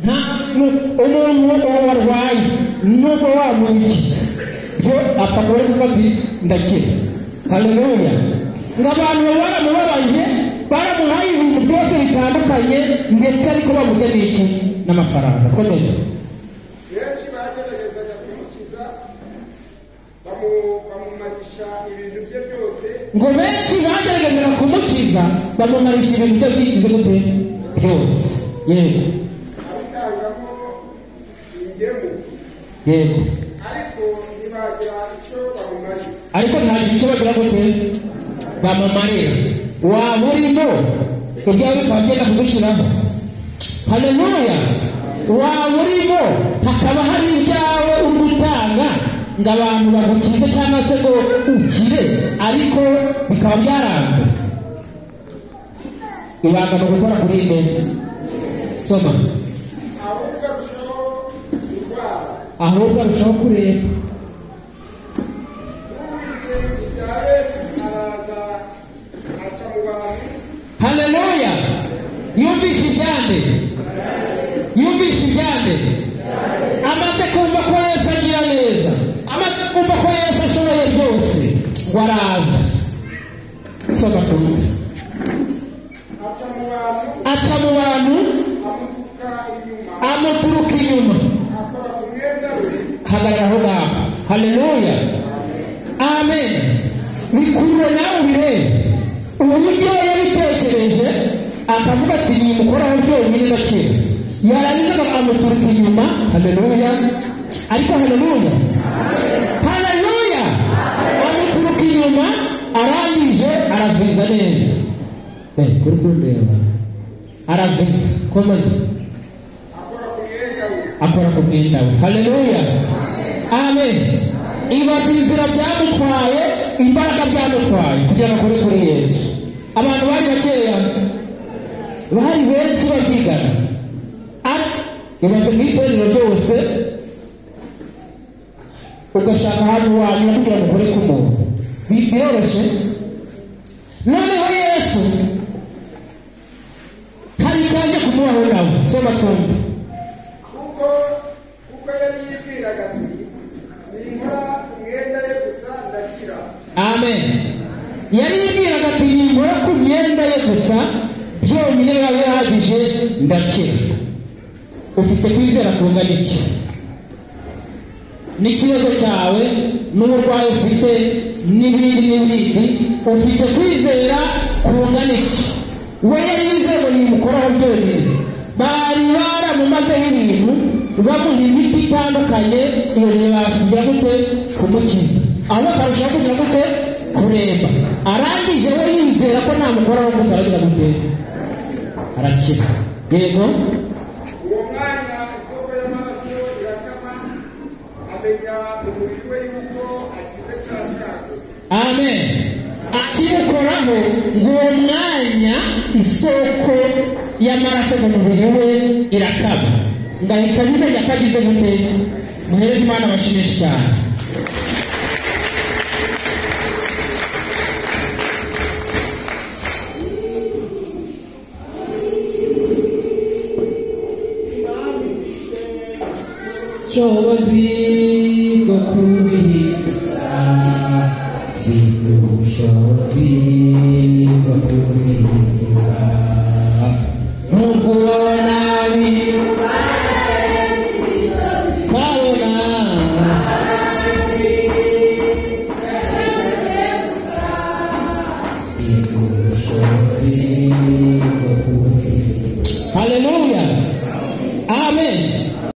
Nta umuntu warwaye nubwo wamukiza byo apfa kuba ari kuvuga ati ndakira. Haleluya. Ngo abantu baramubabaje, baramuhaye ibintu byose bitandukanye, ndetse ariko bamurya n'iki? N'amafaranga. Komeza. Benshi bageragezaga kumukiza, bamumarisha ibintu bye byose. Ngo benshi bageragezaga kumukiza, bamumarisha ibintu bye byigize gute? Byose. Yego. Abitangamo ingemu. Yego. Ariko ntibagira icyo bamumarira. Ariko ntagira icyo bagira gute? Bamumarira. Waba urimo ibyawe bikaba byenda kugushiraho. Haleluya. Waba urimo hakaba hari ibyawe uri gutanga ngo abantu bagukize cyangwa se ngo ukire, ariko bikaba byaranze. Ibanga ni ugukora kuri ine. Soma. Ahubwo arushaho kurwara. Ahubwo arushaho kureba. Numvise ibya Yesu araza aca mu bantu. Haleluya. Yumvise ibyande. Yumvise ibyande. Amaze kumva ko Yesu agira neza, amaze kumva ko Yesu ashoboye byose, ngo araza. Soma tumve. Aca mu bantu. Aca mu bantu. Amuturuka inyuma. Amuturuka inyuma. Akora ku mwenda we. Hagarara aho ngaho. Haleluya. Amen. Bikurure nawe ubirebe. Uburyo yabitekereje akavuga ati nimukoraho byonyine ndakira. Yarangiza amuturuka inyuma. Haleluya. Ariko haleluya. Haleluya. Amuturuka inyuma, arangije araviza neza. Kuri kundeba. Araviza. Komeza. Akora ku mwenda we. Akora ku mwenda we. Haleluya. Amen. Ibaza inzira byamutwaye, imbaraga byamutwaye kugira ngo akore kuri Yesu. Abantu bari bakeya, bari benshi babyigana. Ibaze mu iteraniro ryose ugashaka ahantu wanyura kugira ngo ukore ku muntu. Biroroshye. Noneho Yesu hari icyaje kumubaho nawe. Soma tumve. Kuko yari yibwiraga ati ninkora ku mwenda ye gusa ndakira. Amen. Yari yibwiraga ati ninkora ku myenda ye gusa byonyine biba bihagije ndakira. Ufite kwizera kungana iki? N'ikibazo cyawe n'uburwayi ufite n'ibindi n'ibindi, ufite kwizera kungana iki? We yari yizeye ngo nimukoraho byonyine. Bari baramumazeho ibintu, bamuha imiti itandukanye, iyo ntibasha kugira gute? Kumukiza. Aho akarushaho kugira gute? Kuremba. Arangije we yizera ko namukoraho gusa aragira gute? Arakira. Yego. Uwo mwanya isoko y'amaraso irakama, amenya umubiri we yuko akize cya cyago. Amen. Akimukoraho ngo uwo mwanya isoko y'amaraso mu mubiri we irakama, ngahita bimenya ko agize gute? Muhereze Imana amashimwe cyane. Ubushobozi bwo kubihindura, mfite ubushobozi bwo kubihindura. Nubwo ubona kabona mfite ubushobozi